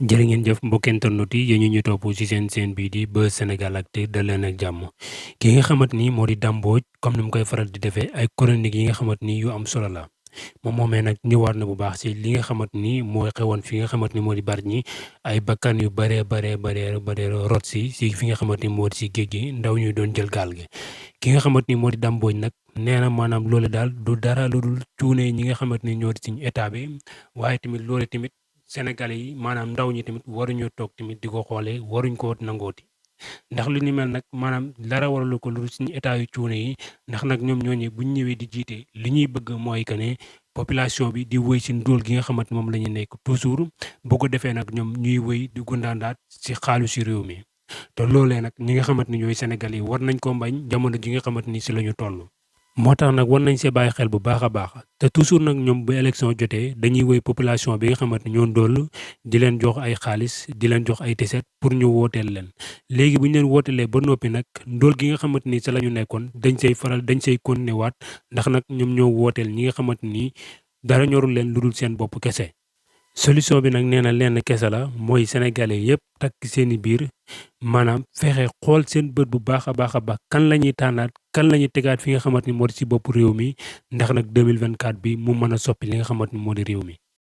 jërë ngeen jëf mbokki internet yi yéen ñu topp ci seen bii di Buzz Sénégalactu dal leen ak jàmm ki nga xamante ni moo di Dame Mbodj comme ni mu koy faral di defee ay chronique yi nga xamante ni yu am solo la moom moomee nag ñëwaat na bu baax ci li nga xamante ni moo xewoon fi nga xamante ni moo di Bargny ay bakkan yu baree rot si fi nga xamante ni moo di si géej gi ndaw ñuy doon jël gaal gi ki nga xamante ni moo di Dame Mbodj nag nee na maanaam loolu daal du dara lu dul cuune ñi nga xamante ni ñoo di suñu état bi waaye tamit loolu tamit Sénégalais yi maanaam ndaw ñi tamit waruñoo toog tamit di ko xoolee waruñ ko nangooti ndax lu ni mel nag maanaam dara waralu ko lu suñu état yu cuune yi ndax nag ñoom ñooñu buñ ñëwee di jiite li ñuy bëgg mooy que ne population bi di wëy si ndóol gi nga xamante moom la ñu nekk toujours bu ko defee nag ñoom ñuy wëy di gundaandaat si xaalu si réew mi te loolee nag ñi nga xamante ni ñooy Sénégalais yi war nañ ko mbañ jamono ji nga xamante ni si la ñu toll. moo tax nag war nañ see bàyyi xel bu baax a baax te toujours nag ñoom bu élection jotee dañuy woy population bi nga xamante ni ñoo dool di leen jox ay xaalis di leen jox ay tiset pour ñu wooteel leen léegi bu ñu leen wooteelee ba noppi nag ndóol gi nga xamante ni sa la ñu nekkoon dañ say continuer waat ndax nag ñoom ñoo wooteel ñi nga xamante ni dara ñorul leen lu dul seen bopp kese. solution bi nag nee na lenn kese la mooy sénégalais yëpp takk seeni biir maanaam fexe xool seen bët bu baax a baax kan la ñuy tànnaat kan la ñuy tegaat fi nga xamante ni moo di si bopp réew mi ndax nag 2024 bi mu mën a soppi li nga xamante ni moo di réew mi.